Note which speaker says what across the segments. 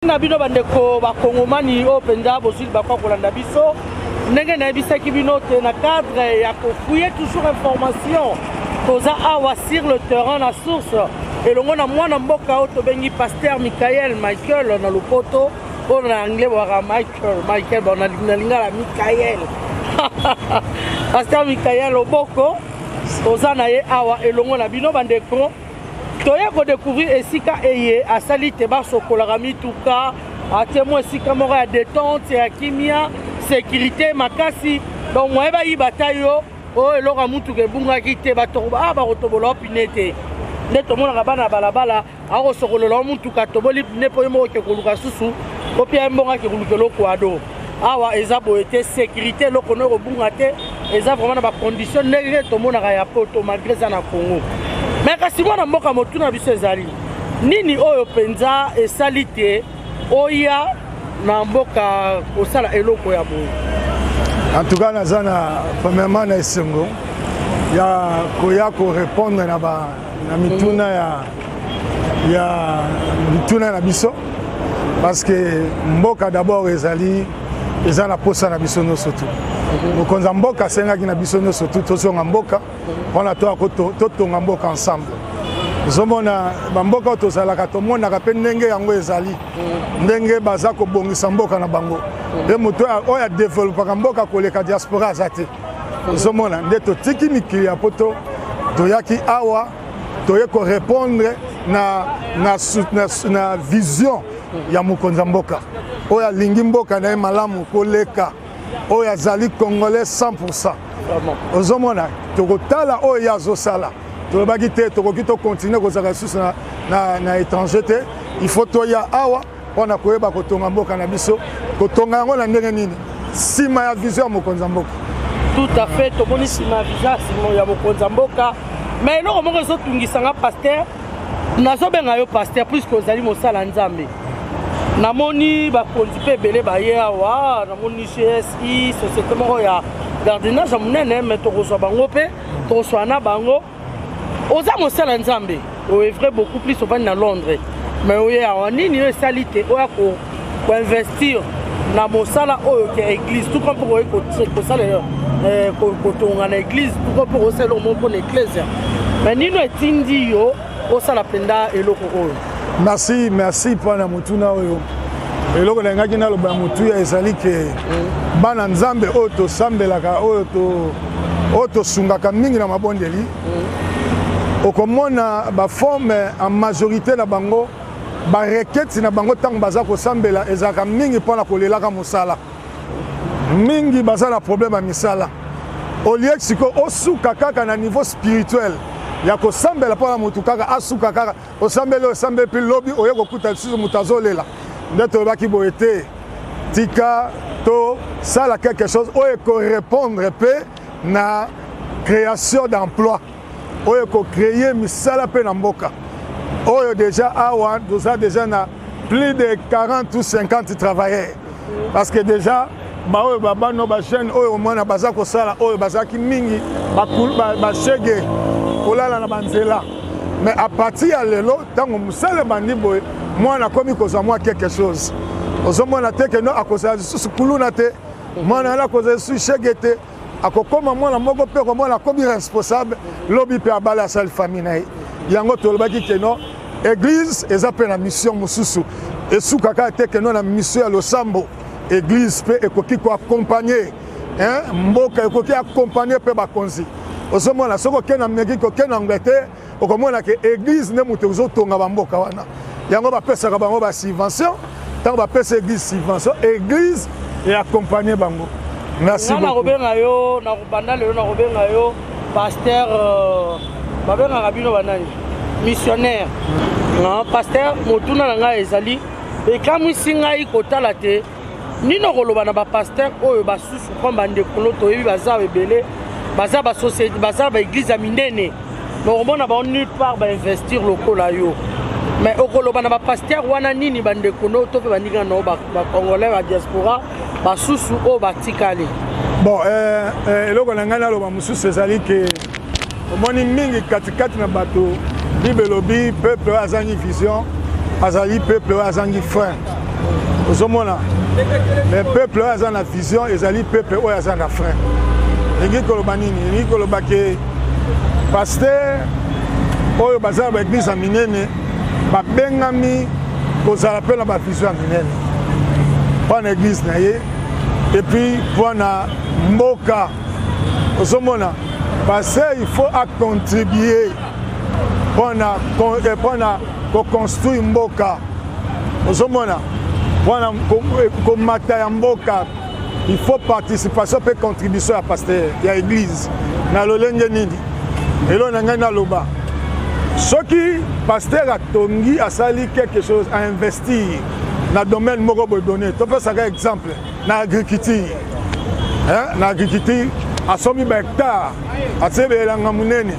Speaker 1: Na bino bandeko bakongomani oyo mpenza bozwi libaku ya kolanda biso, ndenge nayebisaki bino te na cadre ya kofouiller toujours information, toza awa sur le terrain na source elongo na mwana mboka oyo tobengi Pasteur Michael, Michael na lopoto, oyo na anglais bwaka Michael, Michael bon, na lingala Michael, Pasteur Michael Oboko. Toza na ye awa elongo na bino bandeko, toye kodécouvrir esika eye asali te basokolaka mituka, atie mwa esika moko ya détente, ya kimia, sécurité makasi. Donc moye bayiba ta yo oyo eloko ya mutuka ebungaki te, bakotobola pine te, nde tomonaka bana ya balabala akosokolola yo mutuka, toboli pine mpo yo moko oke koluka susu opia ye mbongo ake koluka eloko ado. Awa eza boye te, sécurité, eloko no ekobunga te, eza vraiment na bacondition ndenge tomonaka ya poto, malgré eza na Congo. Mais kasi mwana mboka, motuna biso ezali nini oyo mpenza esali te oya na mboka kosala eloko ya boye?
Speaker 2: En tout cas, naza na premièrement na esengo ya koya korépondre na ba na mituna ya mituna na biso, parce que mboka d'abord ezali eza na posa na biso nyonso tu. Mokonzi ya mboka asengaki na biso nyonso tu tozonga mboka mpona totonga mboka ensemble. Ozomona bamboka oyo tozalaka, tomonaka mpe ndenge yango ezali, ndenge baza kobongisa mboka na bango, mpe moto oyo adevelopaka mboka koleka diaspora aza te. Ozomona nde totiki mikili ya poto, toyaki awa, toye korépondre na vision ya mokonzi ya mboka oyo alingi mboka na ye malamu koleka, oyo azali congolais 100. Ozomona, tokotala oyo ye azosala, tolobaki te tokoki tocontinuer kozala lisusu na étranger te. Il faut toya awa mpona koyeba kotonga mboka na biso. Kotonga yango na ndenge nini? Nsima ya vision ya mokonzi ya mboka.
Speaker 1: Tout à fait, tomoni nsima ya vision ya mokonzi ya mboka. Mais eloko moko ezotungisanga, pasteur, nazobenga yo pasteur puisque ozali mosala Nzambe. Namoni bakonzi mpe ebele baye awa, namoni GSI, société moko ya gardiennage ya monene, mais tokozwa bango mpe tokozwa na bango. Oza mosala Nzambe, oœuvrer beaucoup plus, ovandi na Londres, mais oye awa, nini oyo esali te oya koinvestir na mosala oyo ke église, tout comme mpo koye kosala kotonga na église, tout comme mpo kosala eloko moko mpona église? Mais nini etindi yo osala mpenza eloko oyo?
Speaker 2: Merci, merci mpona motuna oyo. Eloko nalingaki naloba ya motuya ezali ke bana Nzambe oyo tosambelaka, oyo tosungaka mingi na mabondeli, okomona baforme en majorité na bango, barequêtes na bango ntango baza kosambela ezalaka mingi mpona kolelaka mosala. Mingi baza na problème ya misala. Olie sikoyo osuka kaka na niveau spirituel ya kosambela mpona motu, kaka asuka kaka osambeli, osambeli mpe lobi oye kokuta lisusu moto azolela. Nde tolobaki boye te, tika tosala quelque chose oyo ekorépondre mpe na création d'emploi, oyo ekocréer misala mpe na mboka oyo. Déjà awa toza déjà na plus de 40 ou 50 travailleurs, parce que déjà baoyo babano, bajeune oyo omona baza kosala, oyo bazalaki mingi bashege kolala na banzela. Mais à partir ya lelo, ntango mosala ebandi boye, mwana akomi kozwa mwa quelque chose, ozomona te ke no akozala lisusu kuluna te. Mwana wana akozala lisusu shege te, akokoma mwana moko mpe okomona akomi responsable lobi mpe abala, asali famille na ye. Yango tolobaki ke non, église eza mpe na mission mosusu, esuka kaka te ke non na mission ya losambo. Église mpe ekoki koaccompagne, mboka ekoki accompagne mpe bakonzi. Ozomona soki okende na Amérique, okende na Angleterre, okomona ke église nde moto ezotonga bamboka wana. Yango bapesaka bango basubvention. Ntango bapesa église subvention, église eaccompagne bango. Merci
Speaker 1: beaucoup. Nakobenga yo, nakobanda lelo, nakobenga yo pasteur. Babengaka bino banani? Missionnaire? Non, pasteur. Motuna na ngai ezali, ekamwisi ngai kotala te nini okoloba na bapasteur oyo basusu comme bandekolo toyebi baza ebele, baza basociété, baza baéglise ya minene, mais okomona bango nulle part bainvestir lokola yo. Mais okoloba na bapasteur wana nini, bandeko no to mpe baninga no bacongolais badiaspora basusu oyo batikali?
Speaker 2: Bon, eloko na ngai naloba mosusu ezali ke omoni mingi katikati na bato, Bible elobi peuple oyo azangi vision azali peuple oyo azangi frein. Ozomona, mais peuple oyo aza na vision ezali peuple oyo aza na frein. Elingi koloba nini? Elingi koloba ke pasteur oyo baza na baeglise ya minene babengami kozala mpe na bavision ya minene mpo na église na ye et puis mpo na mboka. Ozomona, pasteur, il faut acontribuer mpona koconstruire mboka. Ozomona, mpona komata ya mboka, il faut participation mpe contribution ya pasteur, ya église. Na lolenge nini? Eloko na ngai naloba, soki pasteur atongi, asali quelque chose, ainvestir na domaine moko boye donné, topesaka exemple na agriculture, hein? Na agriculture asombi bahectare, atie belanga monene,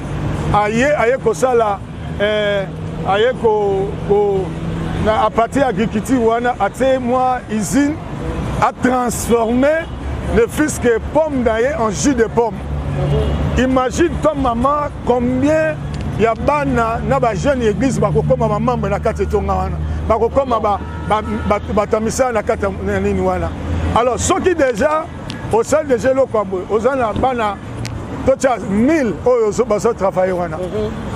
Speaker 2: aye kosala, aye ko na à partir ya agriculture wana atie mwa usine, atransforme ne fût que pomme na ye en jus de pomme. Imagine toi, maman, combien ya bana na bajeune église bakokoma bamembre na kati etonga wana, bakokoma bato ya misala na kati ya nini wana. Alors soki déjà osali déjà eloko ya boye, oza na bana totia 1000 oyo bazotravaille wana,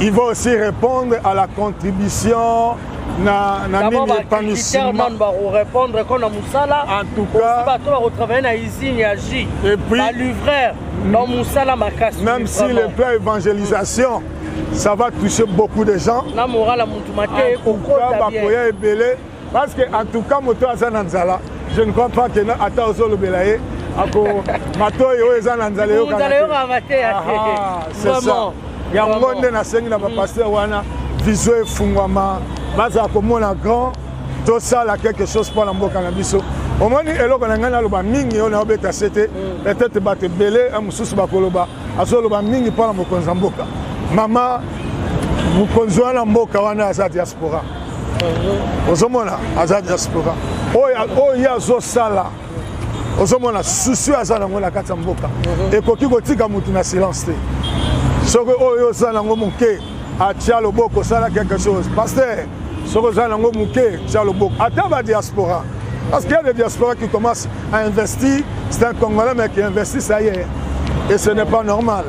Speaker 2: il va aussi répondre à la contribution na nini,
Speaker 1: épanouissement. Bakorépondre ko na mosala.
Speaker 2: En tout cas,
Speaker 1: bato bakotravaille na usine ya jus
Speaker 2: et puis
Speaker 1: balivreur dans mosala makasi.
Speaker 2: Même si le plan évangélisation, ça va toucher beaucoup de gens.
Speaker 1: Na moral ya mutu mate
Speaker 2: ekokota. Bakoya ebele, parce que en tout cas moto aza na nzala, je ne crois pas que ata ozolobela ye, ako matoi oyo eza na nzala
Speaker 1: eyokaka
Speaker 2: te. C'est ça. Yango nde nasengi na bapasteur wana, vision efungwama, bazala komona grand, tosala quelque chose mpo na mboka na biso. Omoni, eloko na ngai naloba mingi oyo naobeta se te, peut-être bato ebele mosusu bakoloba azoloba mingi mpo na mokonzi ya mboka. Mama, mokonzi wana, mboka wana aza diaspora. Ozomona, aza diaspora. Oyo ye azosala, ozomona souci aza nango na kati ya mboka, ekoki kotika motu na silence te. Soki oyo oza nango moke, atia loboko, osala quelque chose. Pasteur, soki oza nango moke, tia loboko, ata badiaspora, parce qu'il y a des diasporas qui commencent à investir. C'est un Congolais mais qui investit ailleurs et ce n'est pas normal.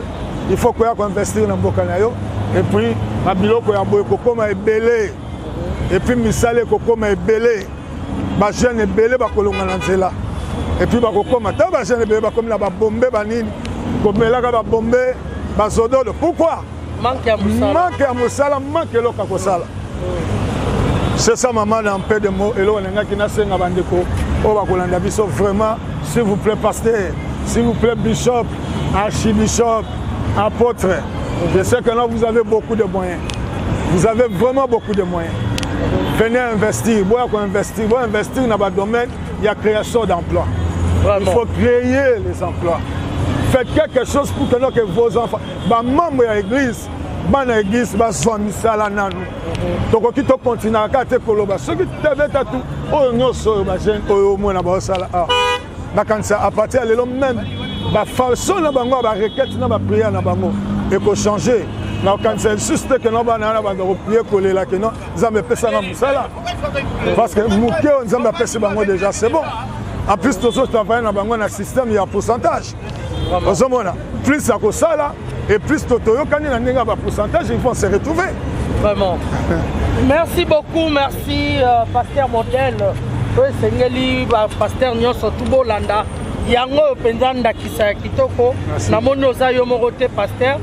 Speaker 2: Il faut koya koinvestir na mboka na yo et puis babiloko ya boye kokóma ebele et puis misala ekokóma ebele, bajeune ebele bakolonga na nzela et puis bakokóma. Ntango bajeune ebele bakomi na babombe, banini, komelaka babombe, bazododo, pourquoi?
Speaker 1: Manque ya mosala.
Speaker 2: Manque ya mosala, manque eloko ya kosala. C'est ça, maman. Na peu de mots, eloko nangaki nasenga bandeko oyo bakolanda biso, vraiment, s'il vous plaît pasteur, s'il vous plaît bishop, archibishop, apôtre, je sais que là vous avez beaucoup de moyens, vous avez vraiment beaucoup de moyens, venez investir. Boya koinvestir, boya investir na badomaine ya création d'emploi. Il faut créer les emplois. Faites quelque chose pour que, que vos enfants, bamembre ya église, bana église bazwa misala nanu. Tokoki tokontinuaka kaka te koloba soki tebeta tu oyo nyonso oyo bajeune oyo omona baosala awa. Nakanisa à partir ya lelo, même bafaçon na bango ya barequête na baprière na bango ekochange. Nakokanisa lisusu te keno bana wana banda koprier, kolela keno Nzambe epesanga mosala, parce que moke oyo Nzambe apesi bango déjà, c'est bon. En plus tozotravaille na bango na système ya pourcentage. Ozomona plus ya kosala et plus toyokani na ndenge ya bapourcentage, ils vont se retrouver.
Speaker 1: Vraiment, merci beaucoup, merci pasteur modèle. Oyo esengeli bapasteur nyonso tu bolanda yango oyo mpenza, ndakisa ya kitoko. Namoni oza yo moko te, pasteur.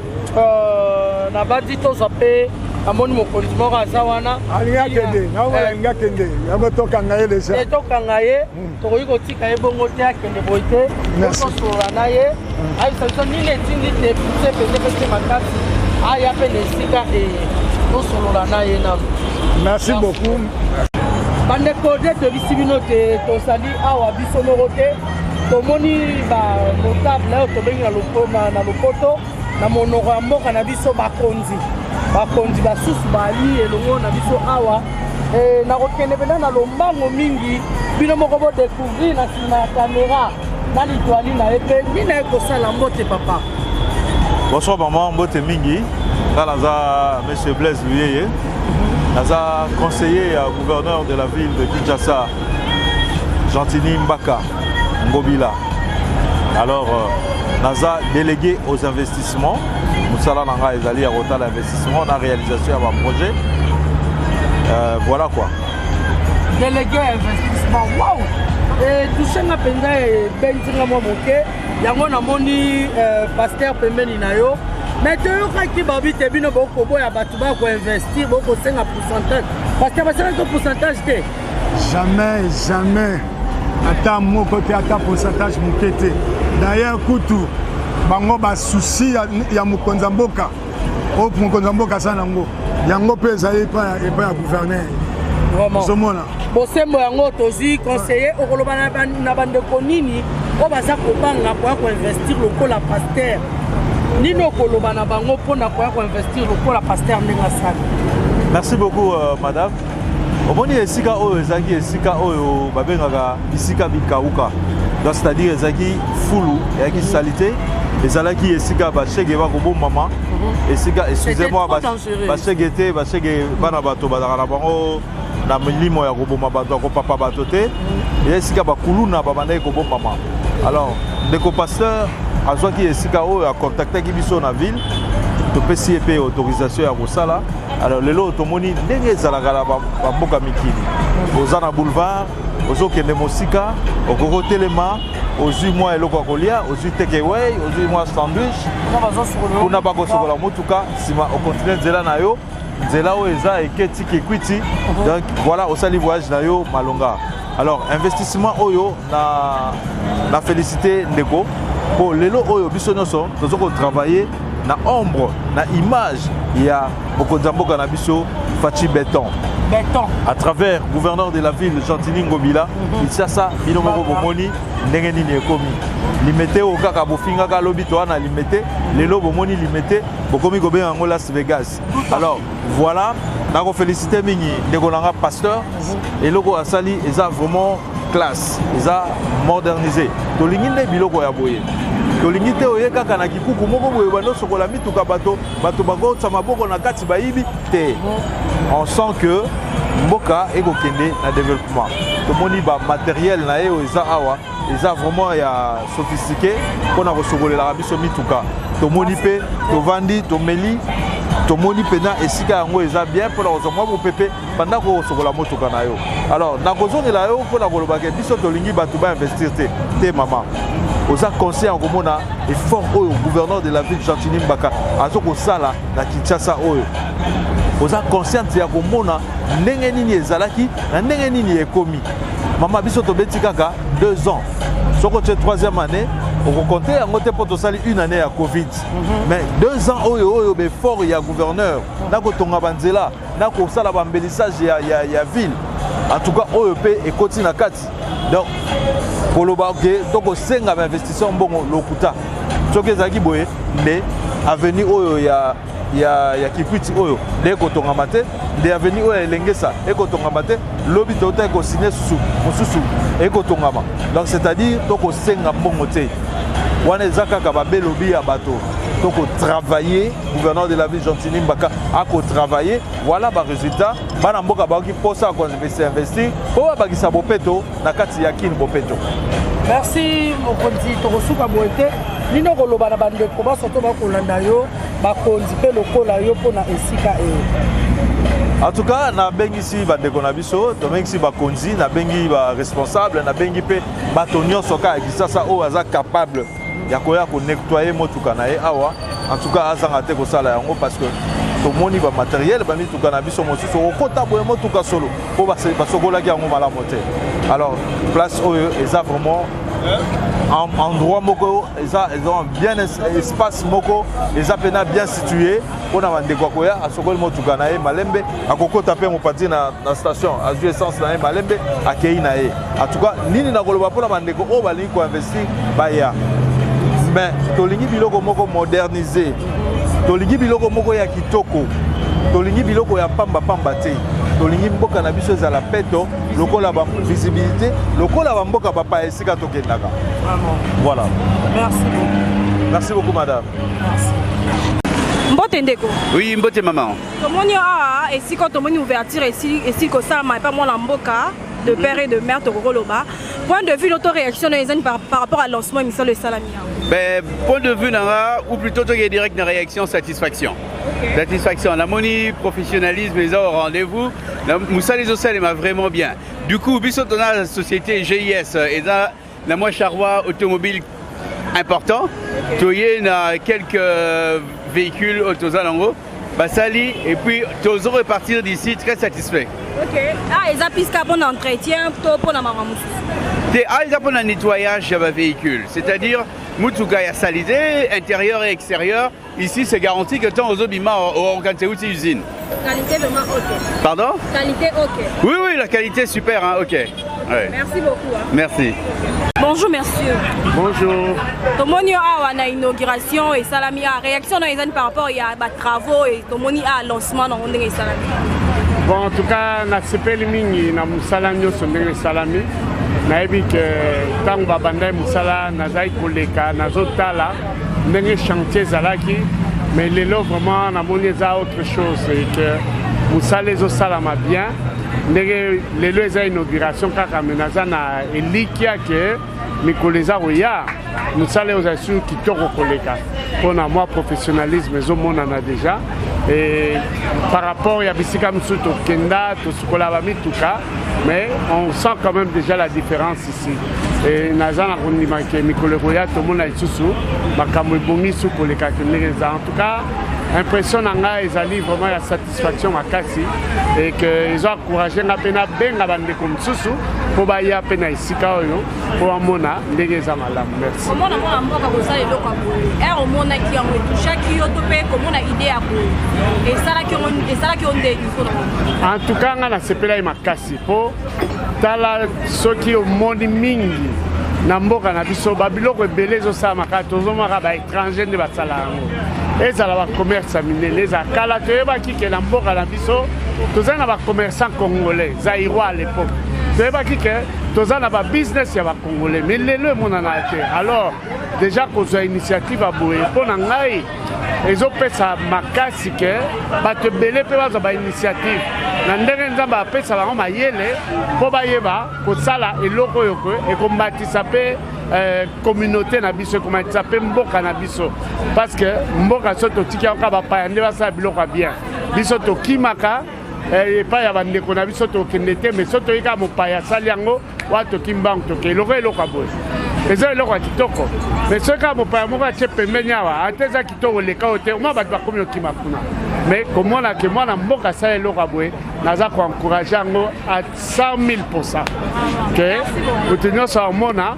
Speaker 1: Nabandi tozwa mpe, namoni mokonzi moko aza wana.
Speaker 2: Alingi akende, naomona alingi akende, yango tokanga ye déjà.
Speaker 1: Tokanga ye, tokoki kotika ye bongo te, akende boye te. Tosolola na ye, ayebisa biso nini etindi te puse peze pese makasi aya mpe na esika eye. Tosolola na ye nano.
Speaker 2: Merci beaucoup.
Speaker 1: Bandeko, nde toyebisi bino te, tozali awa biso moko te. Tomoni banotable oyo tobengi na lopoto, na monoko ya mboka na biso, bakonzi. Bakonzi basusu bali elongo na biso awa. Nakokende mpenza na lombango mingi, bino moko bodécouvrir na nsima ya caméra na litwali na ye mpe nini aye kosala. Mbote, papa.
Speaker 3: Bonsoir maman, mbote mingi. Nga naza monsieur Blaise Luyeye, naza conseiller ya gouverneur de la ville de Kinshasa, Gentini Mbaka Ngobila. Alors naza délégué aux investissements. Mosala na ngai ezali ya kotala investissement na réalisation ya baprojet. Voilà quoi.
Speaker 1: Délégué investissement, wow, etouche nga mpenza, ebendi nga mwa moke yango. Namoni pasteur pembeni na yo, mais toyokaki babi te bino bokoboya bato bakoinvestir, bokosenga pourcentage. Pasteur, basengaki pourcentage te?
Speaker 2: Jamais, jamais, ata moko te, ata pourcentage moke te. D'ailleurs kutu bango basusi ya mokonzi ya mboka, oyo mokonzi ya mboka aza nango, yango mpe ezali epai ya gouverneur. Ozomona.
Speaker 1: Bosembo yango tozwi. Conseiller, okoloba na bandeko nini oyo baza kobanga koya koinvestir lokola pasteur? Nini okoloba na bango mpona koya koinvestir lokola pasteur ndenge asali?
Speaker 3: Merci beaucoup, madame. Omoni esika oyo ezalaki esika oyo babengaka bisika bikauka, donc c'est-à-dire ezalaki fulu, ezalaki saleté, ezalaki esika bashege bakobombama, esika, excusez-moi, bashege te, bashege bana bato bazalaka na bango na milimo ya koboma bato, ya kopapa bato te. Eza esika bakuluna babandaki kobombama. Alors ndeko pasteur azwaki esika oyo, acontactaki biso na ville, topesi ye mpe autorisation ya kosala. Alors lelo tomoni ndenge ezalaka na bamboka mikili: oza na boulevard, ozokende mosika, okoki kotelema, ozwi mwa eloko ya kolia, ozwi takeaway, ozwi mwa sandwich kuna, bakosokola motuka, nsima okontinue nzela na yo, nzela oyo eza eketi Kikwiti. Donc voilà, osali voyage na yo malonga. Alors investissement oyo, na félicité ndeko, mpo lelo oyo biso nyonso toza kotravaille na ombre, na image ya mokonzi ya mboka na biso, Fatshi Béton.
Speaker 1: Béton.
Speaker 3: À travers gouverneur de la ville, Gentini Ngobila. Kinshasa, bino moko bomoni ndenge nini ekomi. Limete oyo kaka bofingaka lobi to wana Limete, lelo bomoni Limete bokomi kobenga yango Las Vegas. Alors voilà, nakofélicité mingi ndeko na nga pasteur. Eloko asali eza vraiment classe, eza modernisé. Tolingi nde biloko ya boye. Tolingi te oye kaka na kikuku moko boye, bandosokola mituka, bato bato bakotisa maboko na kati, bayibi te. On sent que mboka ekokende na développement. Tomoni bamatériel na ye oyo eza awa, eza vraiment ya sophistiqué mpona kosokolelaka biso mituka. Tomoni mpe tovandi, tomeli, tomoni mpenza esika yango eza bien mpona kozwa mwa mopepe banda kosokola motuka na yo. Alors nakozongela yo mpona koloba ke biso tolingi bato bainvestir te. Te mama, oza conseil ya komona effort oyo gouverneur de la ville, Gentini Mbaka, aza kosala na Kinshasa oyo. Oza consciente ya komona ndenge nini ezalaki na ndenge nini ekomi. Mama, biso tobeti kaka 2 ans, soki otie troisième année, okokonte yango te, mpo tosali une année ya Covid. Mais 2 ans oyo, oyo baeffort ya gouverneur na kotonga banzela, na kosala baembellissage ya ville, en tout cas oyo mpe ekoti na kati. Donc koloba ke tokosenga bainvestisseur mbongo, lokuta. Soki ezalaki boye nde avenue oyo ya Kikwiti oyo nde ekotongama te, nde avenue oyo ya Elengesa ekotongama te. Lobi tota ekosigne susu mosusu ekotongama. Donc c'est-à-dire tokosenga mbongo te, wana eza kaka babelobi ya bato. Tokotravaille, gouverneur de la ville Gentiny Mbaka akotravaille. Voilà baresultat. Bana mboka bakoki mposa ya koinvestir mpo babakisa bopeto na kati ya Kin Bopeto.
Speaker 1: Merci mokonzi, tokosuka boye te. Nini okoloba na bandeko baso to bakolanda yo, bakonzi mpe lokola yo mpo na esika eyo?
Speaker 3: En tout cas, nabengisi bandeko na biso, tobengisi bakonzi, nabengi baresponsable, nabengi mpe bato nyonso kaka ya Kinshasa oyo aza capable ya koya konettoyer motuka na ye awa. En tout cas, azanga te kosala yango, parce que tomoni bamateriel bamituka na biso mosusu okokota boye motuka solo mpo basokolaki yango malamu te. Alors place oyo eza vraiment endroit moko eza bien, espace moko eza mpena bien situé mpona bandeko akoya asokoli motuka na ye malembe, akokota mpe mopanzi na station, azwi essence na ye malembe, akei na ye. En tout cas, nini nakoloba mpona bandeko oyo balingi koinvestir, baya. Mais tolingi biloko moko modernisé, tolingi biloko moko ya kitoko, tolingi biloko ya pamba-pamba te. Tolingi mboka na biso ezala peto lokola ba visibilité, lokola bamboka bapaya esika tokendaka. Voilà.
Speaker 1: Merci beaucoup.
Speaker 3: Merci beaucoup, madame.
Speaker 1: Merci.
Speaker 4: Mbote ndeko.
Speaker 5: Oui, mbote maman.
Speaker 4: Tomoni awa esika, tomoni ouverture esili kosalama epa mwana mboka de père et de mère. Tokokoloba point de vue, notre réaction na ezani par rapport à lancement misalo esalami awa?
Speaker 5: Ben, point de vue na nga, ou plutôt toke direct na réaction, satisfaction. Satisfaction. Namoni professionnalisme eza au rendez-vous. Mosala ezosalema vraiment bien. Du coup, biso tona la société GIS, eza na mwa charroi automobile important. Toye na quelques véhicules oyo toza nango basali, et puis tozo repartir d'ici très satisfait.
Speaker 4: Ok, ah, eza puisque mpona entretien to mpona makambo mosusu?
Speaker 5: Te, ah, eza mpona nettoyage ya bavéhicule, c'est-à-dire mutuka ya salité intérieur et extérieur. Ici, c'est garanti que tant ozobima oorganiser outil usine.
Speaker 4: Qualité vraiment ok?
Speaker 5: Pardon?
Speaker 4: Qualité ok?
Speaker 5: Oui, la qualité super, hein, ok, ouais.
Speaker 4: Merci beaucoup, hein.
Speaker 5: Merci.
Speaker 4: Bonjour monsieur.
Speaker 6: Bonjour.
Speaker 4: Tomoni yo awa na inauguration esalami a réaction na ezani par rapport ya batravaux e tomoni a lancement nango ndenge esalami?
Speaker 6: Bon, en tout cas, nasepeli mingi na mosala nyonso ndenge esalami. Nayebi ke ntango babandaki mosala, nazalaki koleka, nazotala ndenge chantier ezalaki, mais lelo vraiment namoni eza autre chose et que mosala ezosalama bien. Ndenge lelo eza inauguration kaka, mais naza na elikia ke mikolo eza koya mosala oyo ozali sur kitoko koleka, mpona mwa professionnalisme ezomonana déjà. Et par rapport ya bisika mosusu tokenda tosukola bamituka, mais on sent quand même déjà la différence ici. Et naza na kondima ke mikolo ekoya tomona lisusu makambo ebongi su koleka ke ndenge eza. En tout cas, impression na ngai ezali vraiment ya satisfaction makasi et que ezo encourage nga mpe nabenga bandeko mosusu mpo baya mpe na esika oyo mpo bamona ndenge eza malamu. Merci.
Speaker 4: Komona mwana mboka kosala eloko ya boye, ere omonaki yango, etouchaki yo to mpe komona idée ya boye esalaki yo ndenge mpona?
Speaker 6: En tout cas, nga nasepelaki makasi, mpo tala, soki omoni mingi na mboka na biso, babiloko ebele ezosalama kaka, tozomaka baétranger nde basala yango, ezala bacommerce ya minene. Ezala kala, toyebaki ke na mboka na biso toza na bacommerçant congolais, zaïrois. À l'époque toyebaki ke toza na babusiness ya bacongolais, mais lelo emonanaka te. Alors déjà kozwa initiative ya boye, mpo na ngai ezopesa makasi ke bato ebele mpe bazwa bainitiative na ndenge Nzambe apesa bango mayele mpo bayeba kosala eloko oyo ekomatisa mpe communauté na biso, ekomatisa mpe mboka na biso, parce que mboka so totiki yango kaka bapaya nde basala biloko ya bien, biso tokimaka epai ya bandeko na biso, tokende te. Mais so toyi kaka mopaya asali yango wana, toki mbangu, toke eloko. Eloko ya boye eza eloko ya kitoko, mais soki kaka mopaya moko atie pembeni awa, ate eza kitoko leka oyo te, omona bato bakomi okima kuna. Mais komona ke mwana mboka asala eloko ya boye, naza koencourage yango à 100 000 %, ke moto nyonso amona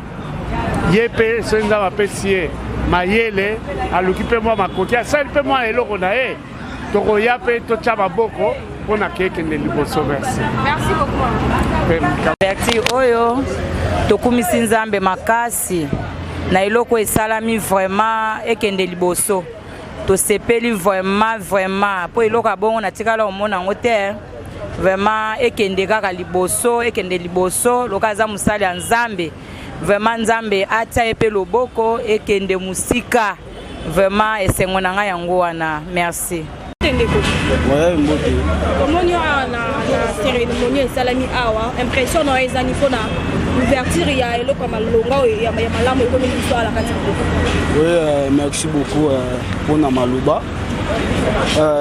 Speaker 6: ye mpe soki Nzambe apesi ye mayele, aluki mpe mwa makoki, asali mpe mwa eloko na ye, tokoya mpe totya maboko mpona ke ekende liboso. Merci.
Speaker 4: Merci beaucoup.
Speaker 7: Ouverture oyo, tokumisi Nzambe makasi na eloko esalami. Vraiment ekende liboso, tosepeli vraiment vraiment, mpo eloko ya bongo natikala omona yango te. Vraiment ekende kaka liboso, ekende liboso. Loka aza mosali ya Nzambe, vraiment Nzambe atia ye mpe loboko, ekende mosika. Vraiment esengo na ngai yango wana. Merci.
Speaker 4: Ndeko.
Speaker 8: Ouais, mbote.
Speaker 4: Tomoni awa na cérémonie esalami awa, impression na yo ezani mpona ouverture ya eloko ya malonga oyo ya malamu ekomi biso ala kati ya mboka?
Speaker 8: Oui, merci beaucoup mpona maloba.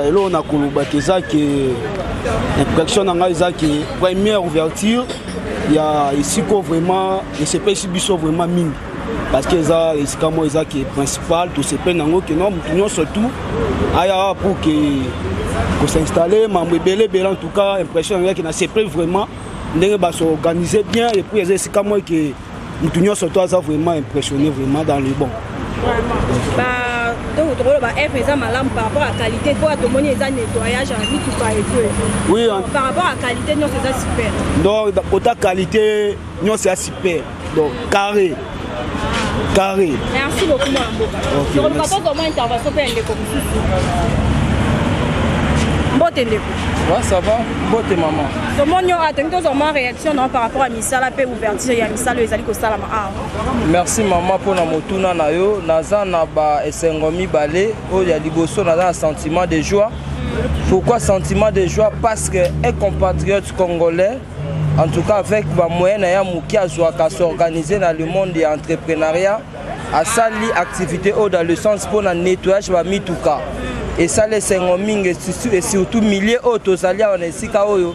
Speaker 8: Eloko na kolobaka eza ke impression na ngai eza ke première ouverture ya esika vraiment esepesi biso vraiment mingi, parce que eza esika moko eza ke principal, tosepeli nango ke no motu nyonso tout aya pour ke kosinstalle mambo ebele ebele. En tout cas, impression na ngai ke nasepeli vraiment ndenge basorganize bien, et puis eza esika moko ke motu nyonso to aza vraiment impressionné, vraiment dans le bon.
Speaker 4: Vraiment, donc tokoloba f eza malamu par rapport à qualité, mpo tomoni eza nettoyage ya mituka et tout.
Speaker 8: Oui,
Speaker 4: par rapport à qualité nyonso eza super.
Speaker 8: Donc kota qualité nyonso ya super, donc carré carré.
Speaker 4: Merci beaucoup, mwana mboka. Tokoluka tozwa mwa intervention mpe ya ndeko mosusu. Mbote, ndeko.
Speaker 9: Ouais, ça va. Mbote, maman.
Speaker 4: Tomoni yo atongi, tozwa mwa réaction na par rapport à misala mpe ouverture ya misala oyo ezali kosalama awa.
Speaker 9: Merci, mama, mpona motuna na yo. Naza na ba esengo mibale. Oyo ya liboso, naza na sentiment de joie. Pourquoi sentiment de joie? Parce que un compatriote congolais, en tout cas avec bamoyen na ya moke azwaka, s'organiser dans le monde ya entrepreneuriat, asali activité oyo dans le sens mpona nettoyage bamituka. Esala esengo mingi, et surtout milieu oyo tozali awa na esika oyo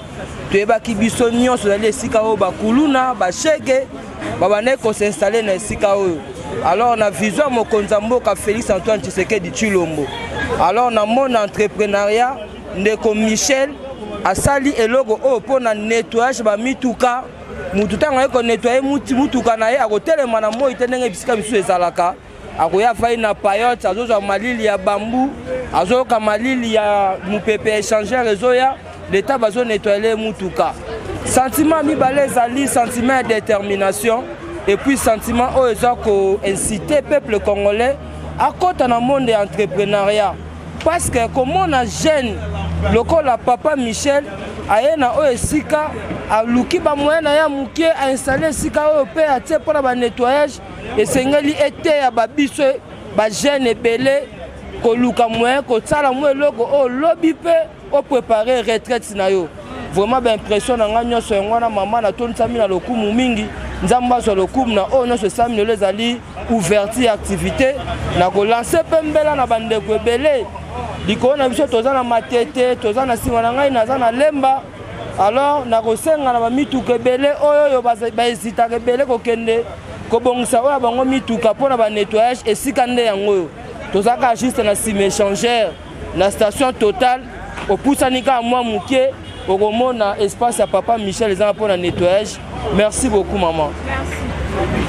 Speaker 9: toyebaki biso nyonso, ezali esika oyo bakuluna bashege babandaki kosinstalle na esika oyo. Alors na vision ya mokonzi ya mboka Félix Antoine Tshisekedi Tshilombo, alors na monde entrepreneuriat, ndeko Michel asali eloko oyo mpo na nettoyage bamituka. Mutu ntango aye konettoye mutuka na ye, akotelema na moi te ndenge bisika misusu ezalaka. Akoya afai na payote, azozwa malili ya bambu, azoyoka malili ya mopepe échangeur ezoya, leta bazonettoye mutuka. Sentiment mibale ezali sentiment ya détermination, et puis sentiment oyo eza koincite peuple congolais akɔta na monde ya entrepreneuriat, parce que komona jeune lokola papa Michel aye na oyo esika, aluki bamoyen na ya moke, ainstalle esika oyo mpe atie mpona banettoyage, esengeli eteya babiso bajeune ebele koluka moyen kosala mwa eloko oyo lobi mpe oprépare retraite na yo. Vraiment, baimpression na ngai nyonso yango wana, mama. Natondisami na lokumu mingi. Nzambe azwa lokumu na oyo nyonso esalami lelo, ezali ouverture ya activité. Na kolance mpe mbela na bandeko ebele likolo na biso, toza na Matete, toza na nsima na ngai, naza na Lemba. Alors nakosenga na bamituka ebele oyo oyo baezitaka ebele kokende kobongisa oyo ya bango mituka mpo na banettoyage, esika nde yango oyo. Toza kaka juste na nsima échangeur na station Total, opusani kaka mwa moke, okomona espace ya papa Michel eza mpona nettoyage. Merci beaucoup, maman.
Speaker 4: Merci.